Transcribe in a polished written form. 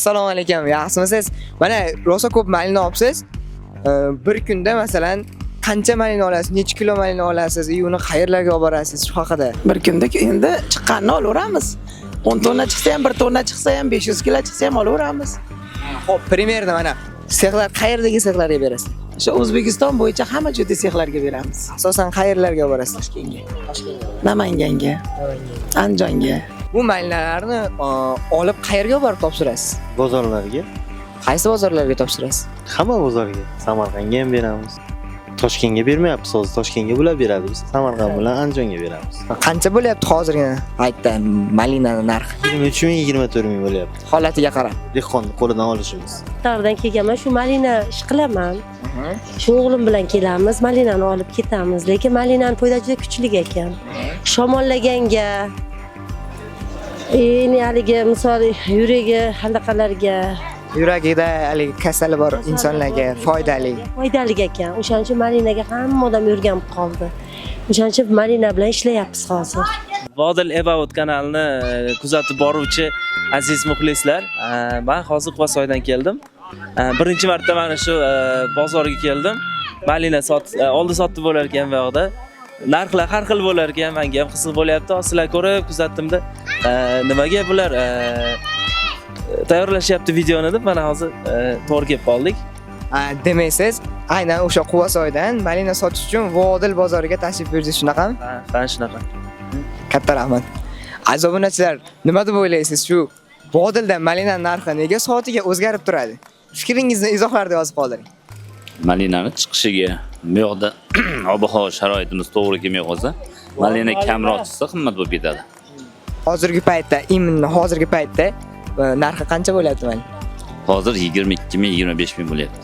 Assalomu alaykum, yaxshimisiz? Mana rosa ko'p malina olibsiz. Bir kunda masalan qancha malina olasiz, necha kilo malina olasiz, и uni qayerlarga olib borasiz shu haqida. Bir kunda endi chiqqanini olaveramiz. 10 tonna chiqsa ham, 1 tonna chiqsa ham, 500 kilo chiqsa ham olaveramiz. Xo'p, примерно mana sexlar qayerdagi sexlarga berasiz? O'sha O'zbekiston bo'yicha hamma joyda sexlarga beramiz. Asosan qayerlarga olib borasiz? Toshkentga, Namanganga, Andijonga. Bu malinalarni olib qayerga olib borib topshirasiz? Bozorlarga. Qaysi bozorlarga topshirasiz? Hamma bozorga. Samarqandga ham beramiz. Toshkentga bermayapmiz hozir. Toshkentga bular beradi. Biz Samarqand bilan Andijonga beramiz. Qancha bo'lyapti hozirgi paytda malinani narxi? 23 ming, 24 ming bo'lyapti. Holatiga qarab. Dehqonni qo'lidan olishimiz. Tardan kelganman, shu malina ish qilaman. Shu o'g'lim bilan kelamiz, malinani olib ketamiz. Lekin malinani foyda juda kuchli ekan. Shamollaganga, endi haligi misol yuragi halaqalarga Yuragida haligi kasali bor insonlarga foydali. Foydali ekan. O'shaning uchun malinaga hamma odam o'rganib qoldi. O'shaning uchun malina bilan ishlayapmiz hozir. Vodil About kanalini kuzatib boruvchi aziz muxlislar, men hozir Quvasoydan keldim. Birinchi marta mana shu bozorga keldim. Malina sot oldi sotdi bo'lar ekan bu yoqda. Narxlar har xil bo'lar ekan, menga ham qiziq bo'lyapti. Hozir sizlar ko'rib kuzatdimda, nimaga bular tayyorlashyapti videoni deb mana hozir to'g'ri kelib qoldik. Demak siz aynan o'sha Quvasoydan malina sotish uchun Vodil bozoriga tashrif buyurdingiz, shunaqami? Ha, shunaqa. Katta rahmat. Aziz obunachilar, nima deb o'ylaysiz shu Vodilda malina narxi nega soatiga o'zgarib turadi? Fikringizni izohlarda yozib qoldiring. Malinani chiqishiga bu yoqda ob havo sharoitimiz to'g'ri kelmay qolsa, malina kamroq chiqsa, qimmat bo'lib ketadi. Hozirgi paytda, именно hozirgi paytda narxi qancha bo'lyapti malina? Hozir 22 ming, 25 ming bo'lyapti.